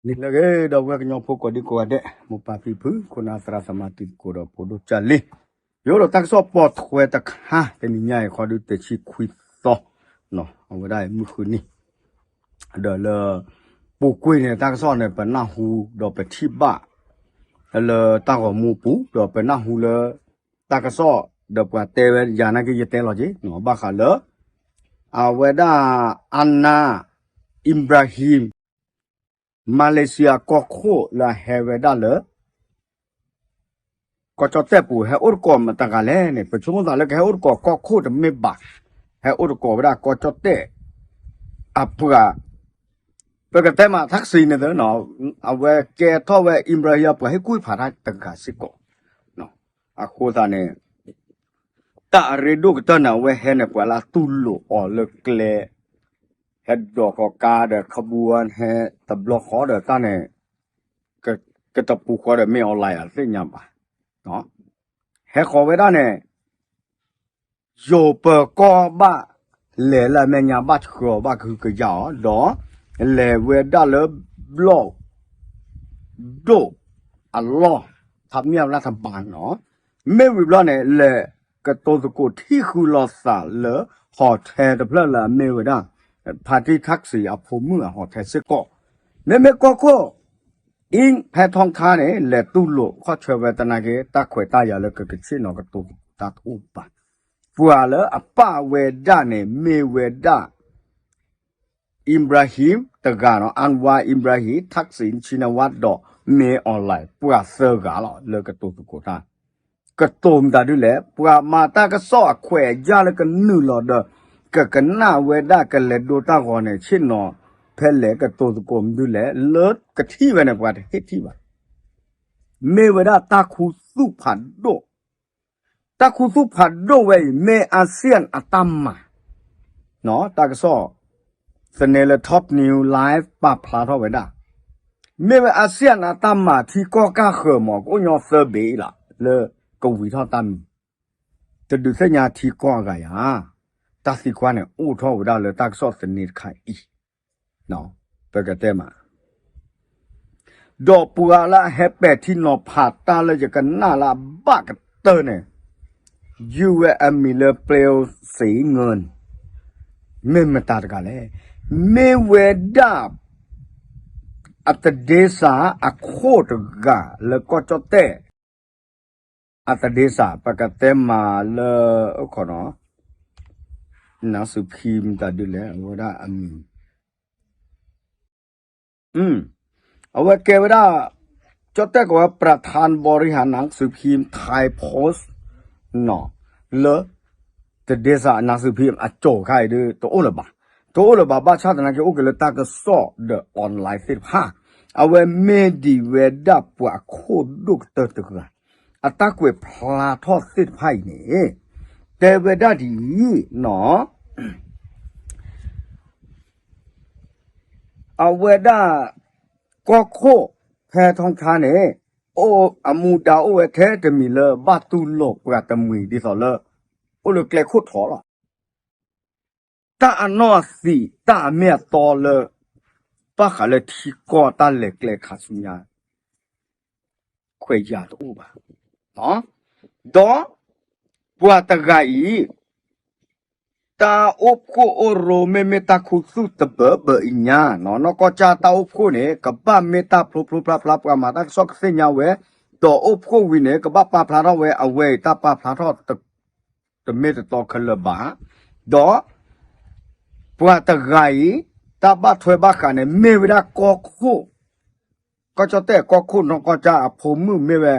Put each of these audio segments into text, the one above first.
နံၤလၢအဂ့ၤ ဒီပုၢ်ဝဲၢ်ကညီဖိကိးဒံကိးဂၤဒဲး, မိၢ်ပၢ်ဖံဖု ခိၣ်နၢ်သရၣ်သမါတံၤသကိးဒီးဖိဒိၣ်ကၢ်လံ, ယအိၣ်ဒီးတၢ်ကစီၣ်ပိာ်ထွဲတခါ တနံၤညါအံၤ ခီဒုတဆံခွံသီ, အဝဲဒၣ်အံၤမုၢ်ဃုနံၤ ဒီးလၢ ပူၤကွံာ်န့ၣ် တၢ်ကစီၣ်န့ၣ် ပနၢ်ဟူဒီးပထံၣ်ဘၣ် လၢတၢ်ဂီၤမူအပူၤ ဒီးပနၢ်ဟူလၢ တၢ်ကစီၣ် ဒီးပှၤတဲဝဲယၤနာ်က့ ယတဲလီၤက့ၤ ဘၣ်ဃးလၢ အဝဲဒၣ် Anwar Ibrahim, Malaysia ကီၢ်ခိၣ်လၢအဟဲဝဲဒၣ်လၢ ကီၢ်ကၠီၣ်တဲၣ်ပူၤ ဟဲအိၣ်တကိးမတၤတဂၤလဲၣ်န့ၣ် ပဆိကမိၣ်သးလၢကဟဲအိၣ်တကိးကီၢ်ခိၣ်တမ့ၢ်ဘၣ်, ဟဲအိၣ်တကိးဝဲဒၣ်ကီၢ်ကၠီၣ်တဲၣ် အပှၤ ပကတဲမး Thaksin န့ၣ်သ့, အဝဲကဲထီၣ်ဝဲ Ibrahim အပှၤဟ့ၣ်ကူၣ်ဖးတၢ်တဂၤစ့ၢ်ကီး, အဃိသတးန့ၣ် တၢ်အရ့ဒိၣ်ကတၢၢ်န့ၣ် အဝဲဟဲန့ၣ် ပှၤလၢအတူၢ်လိာ်အီၤလၢကျဲ ဟဲဒိးဃီၤကါဒီး ခဘူဝါ ဟဲတဘျီဃီဒီးတၢ်န့ၣ် ကတပူၤဃီဒီးမ့ၢ် online အသ့ၣ်ညါဘၣ်, ဟဲဃီၤဝဲဒၣ်န့ၣ် ယိၤပၢၤကီၢ်ဘၣ် လဲၤလၢအမဲာ်ညါဘၣ်ဆှၢအီၤဘၣ်ကဟုကယာ်အီၤ ဒီး လဲၤဝဲဒၣ်လၢ ဘျီၣ် ဒိၣ် အလီၢ် ထးမံၣ်အလၢ်ထးဘၣ်နီၤ, မ့ၢ်ဝံၤဘျီန့ၣ် လဲၤကတိၤသကိးထံၣ်ဃုာ်လိာ်သးလၢ hotel တဖျၢၣ်လၢအမ့ၢ်ဝဲဒၣ် ဖါတံၢ် Thaksin အဖိမုၣ်အ hotel စ့ၢ်ကီး, မ့မ့ၢ်ကီၢ်ခိၣ် အ့ၣ် ဖဲထီခါန့ၣ် လဲၤတူၢ်လိာ်ခီၣ်ဆၢဝဲသနာ်က့ တၢ်ခွဲးတၢ်ယာ်လၢကကဆ့ၣ်နီၤကတိၤသကိးတၢ်တအိၣ်ဘၣ်, ပှၤလၢအပာ်ဝဲဒၣ်န့ၣ် မ့ၢ်ဝဲဒၣ် Ibrahim တဂၤနီၤ, Anwar Ibrahim, Thaksin Shinawatra ဒီး မ့ၢ် online ပှၤသၢဂၤလီၤ လၢကတိၤသကိးတၢ်, ကတိၤမတၤဒုလဲၣ်, ပှၤမၤတၢ်ကစီၣ်အခွဲးအယာ်လၢကနုာ်လီၤဒီး ကကနၣ်ဝဲဒၣ်ကလဲၤဒိတၢ်ဂီၤန့ၣ် ဆ့ၣ်နီၤ ဖဲလဲၣ်ကတိၤသကိးမနုၤလဲၣ် လၢကထံၣ်ဝဲန့ၣ် ပှၤတဟ့ၣ်ထံၣ်ဘၣ်, မ့ၢ်ဝဲဒၣ်တၢ်ခူသူၣ်ဖးဒိၣ် တၢ်ခူသူၣ်ဖးဒိၣ်ဝဲအံၤ မ့ၢ် ASEAN အတၢ်မၤ, တၢ်ကစီၣ် သန့လၢ Top News Live ပာ်ဖျါထီၣ်ဝဲဒၣ်, မ့ၢ်ဝဲ ASEAN အတၢ်မၤထံကီၢ်ကၢ်ဃၢၤမး ကအိၣ်ညီသၢဘ့ၣ်အံၤလီၤ လၢကဝံၤထီၣ်တၢ်မံၤ, တဒုးသ့ၣ်ညါထံကီၢ်အဂၤယၤ, တၢ်သံကွၢ်န့ၣ် အိၣ်ထီၣ်ဝဲဒၣ်လၢတၢ်ကစီၣ်သန့တခါအံၤ ပကတဲမး ဒီးပှၤလၢအဟဲပဲာ်ထံနီၤဖးတၢ်လၢယကနၣ်လၢအဘၣ်ကတၢၢ်န့ၣ် ယုၢ်ဝဲအမံၤလၢ ပျ့စ့ငၢၢ်, မ့ၢ်မတၤတဂၤလဲၣ်, မ့ၢ်ဝဲဒၣ် အတဒ့စးအခိၣ်တဂၤလၢကီၢ်ကၠီၣ်တဲၣ် အတဒ့စး ပကတဲမးလၢ အိၣ်ခိးနီၤ နစူၤဖံမတၤဒုလဲၣ် အဝဲဒၣ်အမံၤ အဝဲကဲဝဲဒၣ် ကၠီၣ်တဲၣ်ကိးဝဲ ประธานบริหารหนังสือพิมพ์ Thai Post နီၤ လၢ တဒ့စး နစူၤဖံအစိၤခါအံၤဒု တအိၣ်လၢၤဘၣ်, တအိၣ်လၢၤဘၣ် ဘၣ်ဆၣ်သနာ်က့ အိၣ်က့ၤလၢတၢ်ကစီၣ်ဒီး online သ့ၣ်တဖၣ်, အဝဲမ့ၢ်ဒံးဝဲဒၣ်ပှၤခိၣ်ဒိၣ်ကတၢၢ်တဂၤ အတၢ်ကွဲးဖျါထီၣ်သ့ၣ်တဖၣ်အံၤန့ၣ် တဲဝဲဒၣ်ဒ်အံၤနီၤ အဝဲဒၣ် ကီၢ်ခိၣ်ဖဲထီခါန့ၣ် အိၣ်အမူဒါအိၣ်ဝဲထဲတမံၤလၢဘၣ်တူၢ်လိာ်ပှၤတမှံၤဒ်သိးလၢ အိၣ်လၢကျဲခိၣ်ထီလီၤ. တၢ်အနီၢ်အသံး တၢ်အမ့ၢ်အတီလၢ ဘၣ်ဃးလၢထံကီၢ်တၢ်လဲၤကျဲခါဆူညါ ခွဲးယာ်တအိၣ်ဘၣ်. ဒီးပှၤတဂၤအံၤ တၢ်အိၣ်ဖှိၣ်အိၣ်ရိမ့မ့ၢ်တၢ်ခူသူၣ်တဘၢဘၢအံၤညါနီၤ နီၢ်ကီၢ်ကၠၢ်တၢ်အိၣ်ဖှိၣ်န့ၣ် ကဘၣ်မ့ၢ်တၢ်ဖျိဖျိဖျါဖျါ ပှၤမၤတၢ်ကစီၣ်ကသ့ၣ်ညါဝဲ, ဒီးအိၣ်ဖှိၣ်ဝံၤန့ၣ် ကဘၣ်ပာ်ဖျါထီၣ်ဝဲ အဝဲအံၤတၢ်ပာ်ဖျါထီၣ် တမ့ၢ်တတီခဲလၢာ်ဘၣ်. ဒီး ပှၤတဂၤအံၤ တၢ်ဘၣ်ထွဲဘၣ်ဃးန့ၣ် မ့ၢ်ဝဲဒၣ်ကီၢ်ခိၣ်, ကီၢ်ကၠီၣ်တဲၣ်ကီၢ်ခိၣ်နီၢ်ကီၢ်ကၠၢ်အဖိမုၣ်မ့ၢ်ဝဲ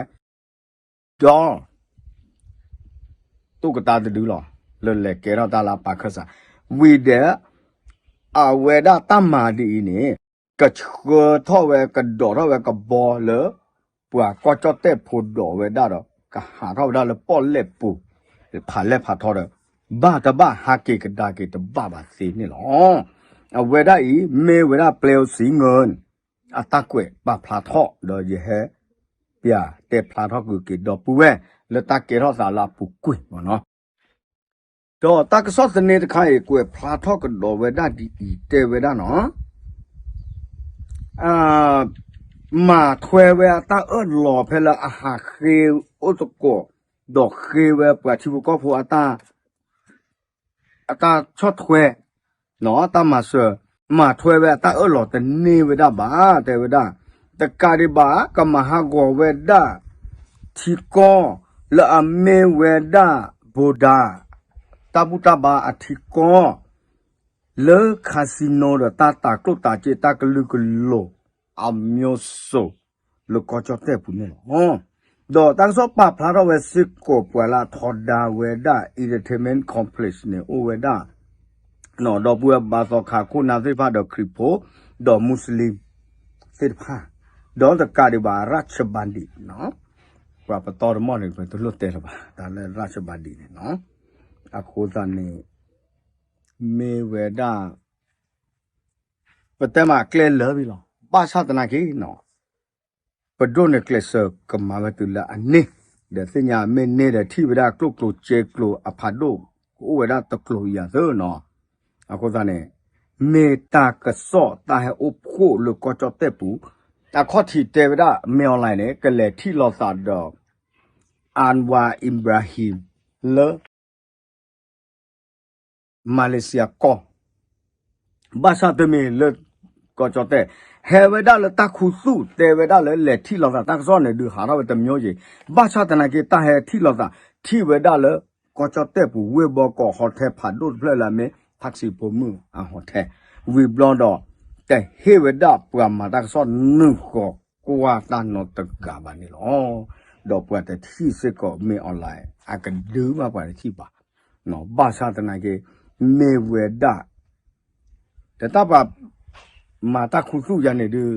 ဒီး သူၣ်ကတၢၢ်တဒုလီၤ လၢလဲၤကဲထီၣ်တၢ်လၢပာ်ခၢၣ်စး ဝံၤဒီး အဝဲဒၣ်တၢ်မၤဒ်အံၤန့ၣ် ကဆှၢထီၣ်ဝဲ ကဒိးထီၣ်ဝဲကဘီလၢ ပှၤကီၢ်ကၠီၣ်တဲၣ်ဖိဒိးဝဲဒၣ်ဒီး ကဟးထီၣ်ဝဲဒၣ်လၢပီၣ်လဲၣ်ပူၤ ဖးလဲၢ်ဖးထီဒီး ဘၣ်တဘၣ်ဟးက့ၤကဒါက့ၤတဘၣ်ဘၣ်သ့န့ၣ်လီၤ. အဝဲဒၣ်အံၤ မ့ၢ်ဝဲဒၣ် ပျ့စ့ငၢၢ် အတၢ်ကွဲးပာ်ဖျါထီၣ် ဒီးယဟဲ ပျးတဲဖျါထီၣ်ကွံာ်က့ၤဒီပုၢ်ဝဲၢ် လၢတၢ်ကဲထီၣ်သးလၢအပူၤကွံာ်မ့ၢ်နီၤ. ဒီးတၢ်ကစီၣ်သန့တခါအံၤ ကွဲးဖျါထီၣ်ကဒီးဝဲဒၣ်ဒ်အံၤ တဲဝဲဒၣ်နီၤ မၤထွဲဝဲအတၢ်အၢၣ်လီၤဖဲလၢအဟးဃ့အိၣ်သကိး, ဒီးဃ့ဝဲပှၤထံဖိကီၢ်ဖိ အတၢ်ဆီၣ်ထွဲ, တၢ်မၤစၢၤ, မၤထွဲဝဲအတၢ်အၢၣ်လီၤတန့ၢ်ဝဲဒၣ်ဘၣ် တဲဝဲဒၣ်, တကးဒံးဘၣ် ကမၤဟးဂီၤဝဲဒၣ် ထံကီၢ်လၢအမ့ၢ်ဝဲဒၣ် ဘူဒၤ တၢ်ဘူၣ်တၢ်ဘါအထံကီၢ် လၢ casino ဒီးတၢ်တၤကျိၣ်တၤစ့တၢ်ကလုာ်ကလိၤ အမျိုးစုံ လၢကီၢ်ကၠီၣ်တဲၣ်ပူၤန့ၣ်လီၤ. ဒီးတၢ်ကစီၣ်ပာ်ဖျါထီၣ်ဝဲစ့ၢ်ကီး ပှၤလၢအထီဒါဝဲဒၣ် entertainment complex န့ၣ် အိၣ်ဝဲဒၣ် ဒီပုၢ်ဝဲၢ်ဘါသီခါခိၣ်နၢ်သ့ၣ်တဖၣ်ဒီးခရံာ်ဖိ ဒီးမူစလ့ၣ်သ့ၣ်တဖၣ်, ဒီးတကးဒံးဘၣ် ရၢၣ်ချၢဘၣ်ဒံး, ပှၤပတီၢ်တမီၢ်န့ၣ် ပတလိၣ်တဲလၢၤဘၣ် တၢ်လၢရၢၣ်ချၢဘၣ်ဒံးန့ၣ်, အဃိသတးန့ၣ် မ့ၢ်ဝဲဒၣ် ပတဲမးကျဲလၢာ်ဝံၤလီၤ. ဘၣ်ဆၣ်သနာ်က့ ပဒိၣ်န့ၣ်ကျဲးစၢးကမၤဝဲတုၤလၢအန့ၢ်, ဒီးသ့ၣ်ညါမ့ၢ်န့ၢ်ဒီးထံၣ်ဝဲဒၣ်ကျိၣ်ကျိၤစ့ကျိၤအဖးဒိၣ် ကအိၣ်ဝဲဒၣ်တကျိၤယၤသၢနီၤ. အဃိသတးန့ၣ် မ့ၢ်တၢ်ကစီၣ်တၢ်ဟဲအိၣ်ဖှိၣ်လၢကီၢ်ကၠီၣ်တဲၣ်ပူၤ, အခီၣ်ထံးတဲဝဲဒၣ် မင်းအောင်လှိုင် န့ၣ် ကလဲၤထံၣ်လိာ်သးဒီး Anwar Ibrahim လၢ Malaysia ကီၢ်, ဘၣ်ဆၣ်တမ့ၢ်လၢကီၢ်ကၠီၣ်တဲၣ်, ဟဲဝဲဒၣ်လၢတၢ်ခူသူၣ် တဲဝဲဒၣ်လၢလဲၤထံၣ်လိာ်သး တၢ်ကစီၣ်န့ၣ်ဒုးဟးထီၣ်ဝဲတမျိုးယံၤ, ဘၣ်ဆၣ်သနာ်က့ တၢ်ဟဲထံၣ်လိာ်သး ထံၣ်ဝဲဒၣ်လၢကီၢ်ကၠီၣ်တဲၣ်ပူၤ ဝ့ၢ်ဘီကီး hotel ဖးဒိၣ်တဖျၢၣ်လၢအမ့ၢ် ထၣ်စံးဖိမုၣ်အ hotel ဝံၤဘျီဒီး တဟ့ၣ်ဝဲဒၣ်ပှၤမၤတၢ်ကစီၣ်နုာ်ဃီၤကွၢ်တၢ်နီတဂၤဘၣ်န့ၣ်လီၤ. ဒီးပှၤတထံၣ်စ့ၢ်ကီး မင်းအောင်လှိုင် အကဒုးဘၣ်ပှၤတထံၣ်ဘၣ်, ဘၣ်ဆၣ်သနာ်က့ မ့ၢ်ဝဲဒၣ် တၢ်ပှၤမၤတၢ်ခူသူၣ်ယၤန့ၣ်ဒုး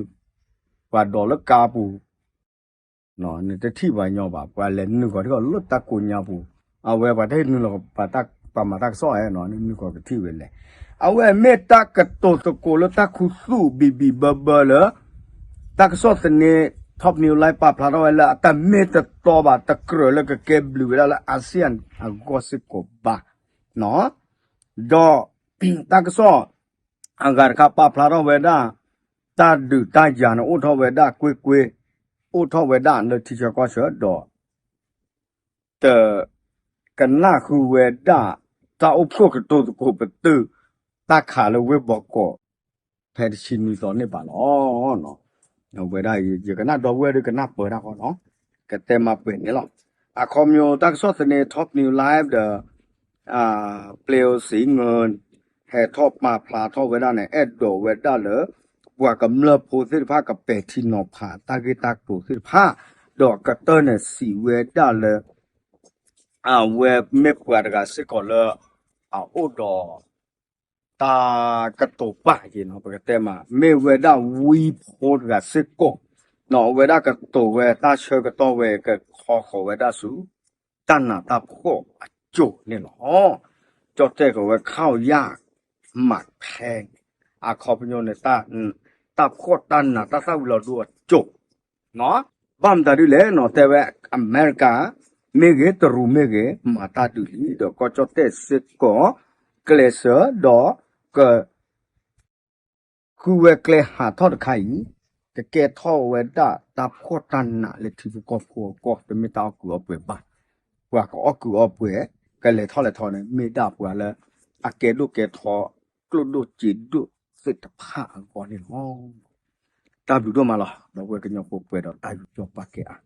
ပှၤဒိးလၢကါပူၤ နတထံၣ်ပှၤညီဘၣ်, ပှၤလဲၤနုာ်ဃီၤထံကီၢ်လၢတၢ်ကိးညါပူၤ, အဝဲပှၤတဟ့ၣ်နုာ်လီၤ ပှၤမၤတၢ်ကစီၣ်ဧါ, နနုာ်ဃီၤကထံၣ်ဝဲလဲၣ်. အဝဲမ့ၢ်တၢ်ကတိၤသကိးလၢတၢ်ခူသူၣ်ဘံၣ်ဘံၣ်ဘၢဘၢလၢ တၢ်ကစီၣ်သန့ Top News Live ပာ်ဖျါထီၣ်ဝဲလၢအတမ့ၢ်တတီဘၣ် တကြၢးလၢကကဲဘျုးဝဲဒၣ်လၢ ASEAN အဂီၢ်စ့ၢ်ကီးဘၣ် ဒီးတၢ်ကစီၣ်အဂၤတခါပာ်ဖျါထီၣ်ဝဲဒၣ် တၢ်ဒုးတၢ်ယၤန့ၣ် အိၣ်ထီၣ်ဝဲဒၣ်ကွ့ၢ်ကွ့ၢ်, အိၣ်ထီၣ်ဝဲဒၣ်လၢထံဆၢကီၢ်ဆၢဒီး တကနၣ်ဃုာ်ဝဲဒၣ် တၢ်အိၣ်ဖှိၣ်ကတိၤသကိးပတုာ် တၢ်ခးလၢဝ့ၢ်ဘီကီး ဖဲတဆံနွံသီန့ၣ်ဘၣ်လီၤ. ဝဲဒၣ်ယကနၣ်ဒီပုၢ်ဝဲၢ်ဒီးကနၣ်ပၢၢ်တၢ်ဃီနီၤ, ကတဲမၤပှဲၤန့ၣ်လီၤ. အခီပညီတၢ်ကစီၣ်သန့ Top News Live ဒီး ပျ့ၤအိၣ်စံငၢၣ် ဟဲထီၣ်ပာ်ဖျါထီၣ်ဝဲဒၣ်န့ၣ် အဲၣ်ဒိးဝဲဒၣ်လၢ ပှၤကမျၢၢ်ဖိသ့ၣ်တဖၣ်ကပဲာ်ထံနီၤဖးတၢ်ဂ့ၢ်တၢ်ကျိၤသ့ၣ်တဖၣ်, ဒီးကတၢၢ်န့ၣ်စံးဝဲဒၣ်လၢ အဝဲမ့ၢ်ပှၤတဂၤစ့ၢ်ကီးလၢ အအိၣ်ဒီး တၢ်ကတိၤပာ်က့ၤနီၤ ပကတဲမး မ့ၢ်ဝဲဒၣ်ဝံဖိတဂၤစ့ၢ်ကီး, အဝဲဒၣ်ကတိၤဝဲတၢ်ဆၢကတီၢ်ဝဲကခီဃီၤဝဲဒၣ်ဆူ တၢ်နးတၢ်ဖှီၣ်အစိၤန့ၣ်လီၤ. ကၠီၣ်တဲၣ်ကဝဲ ခီၣ်ယၢ်မးခဲ အခီပညီန့ၣ် တၢ်ဖှီၣ်တၢ်နးတၢ်သၣ်ဝံၤလီၤဒိအစိၤ ဘၣ်မတၤဒ်လဲၣ်နီၤ တဲဝဲ အမဲရကၤ မ့ၢ်ဂ့ၤ တရူးမ့ၢ်ဂ့ၤ မၤတၢ်ဒုးလံ ဒီးကီၢ်ကၠီၣ်တဲၣ်စ့ၢ်ကီး ကျဲးစၢးဒီး က ဃုဝဲကျဲဟးထီၣ်တခါအံၤ ကကဲထီၣ်ဝဲဒၣ်တၢ်ဖှီၣ်တၢ်နးလၢထံဖိကီၢ်ဖိအဂီၢ် တမ့ၢ်တၢ်အီၣ်ကုးအီပှဲၤဘၣ်. ပှၤကအီၣ်ကုးအီပှဲၤ ကလဲၤထီၣ်လဲၤထီန့ၣ် မ့ၢ်ဒၣ်ပှၤလၢအကဲဒိၣ်ကဲထီ ကျိၣ်ဒိၣ်စ့ဒိၣ်သ့ၣ်တဖၣ်အဂီၢ်န့ၣ်လီၤ. တၢ်ဘျုးဒိၣ်မးလီၤ ဒီပုၢ်ဝဲၢ်ကညီဖိပှဲၤဒီးတၢ်ယူးယီၣ်ပာ်ကဲအါ